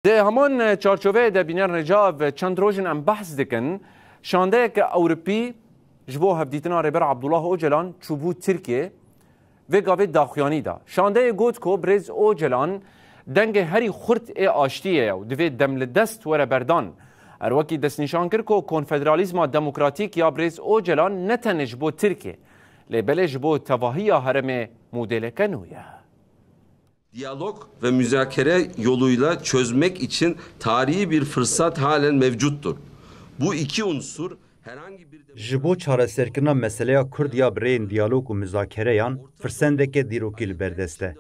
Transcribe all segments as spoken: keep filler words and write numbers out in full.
Di heman çarçoveyê de bîner Recav, çend roj in em behs dikin, şandeyeke Ewropî ji bo hevdîtina Rêber Abdullah Ocalan çûbû Tirkiye. Vê gavê daxuyanî da. Şandeyê got ku Birêz Ocalan dengê herî xurt ê aştiyê ye û divê demlidest were berdan. Her wekî destnîşan kir ku konfederalîzma demokratîk ya Birêz Ocalan ne tenê ji bo Tirkiye, lê belê ji bo tevahiya herêmê modêleke nû ye. Diyalog ve müzakere yoluyla çözmek için tarihi bir fırsat halen mevcuttur. Bu iki unsur herhangi bir Ji bo çareserkirina meseleya Kurd ya bi rêyên diyalog û muzakereyan firsendeke dîrokî li ber dest e.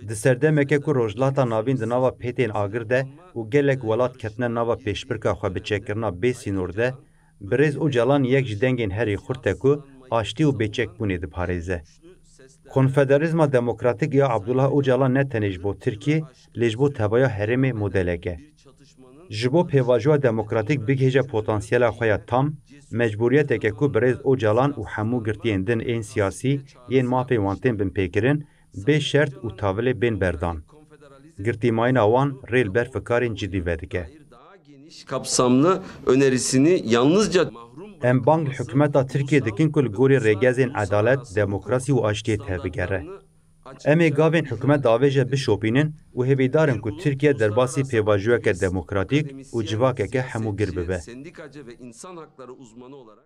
Di serdemeke ku Rojhilata Navîn di nava pêtên agir de û gelek welat ketine nava pêşbirka xwe bi çekkirina bê sînor de, Birêz Ocalan yek ji dengên herî xurt e ku aştî û bêçekbûnê diparêze. Konfederalîzma Demokratîk ya Abdullah Ocalan ne tenê ji bo Tirkiye, lê ji bo tevaya herêmê modelek e. Ji bo pêvajoya demokratîk bigihêje potansiyela xwe ya tam, mecbûriyeteke ku Birêz Ocalan û hemû girtiyên din ên siyasî yên mafên wan tên binpêkirin, bê şert û tavilê bên berdan. Girtîmayîna wan rê li ber fikarên cidî vedike. Kapsamlı önerisini yalnızca Em bang li hikûmeta Tirkiyê dikin ku li gorî rêgezên edalet, demokrasî û aştiyê tevbigere. Em ê gavên hikûmet davêje bişopînin û hêvîdar in ku Tirkiye derbasî pêvajoyeke demokratîk û civakeke hemûgir bibe. Sendikacı ve insan hakları uzmanı olarak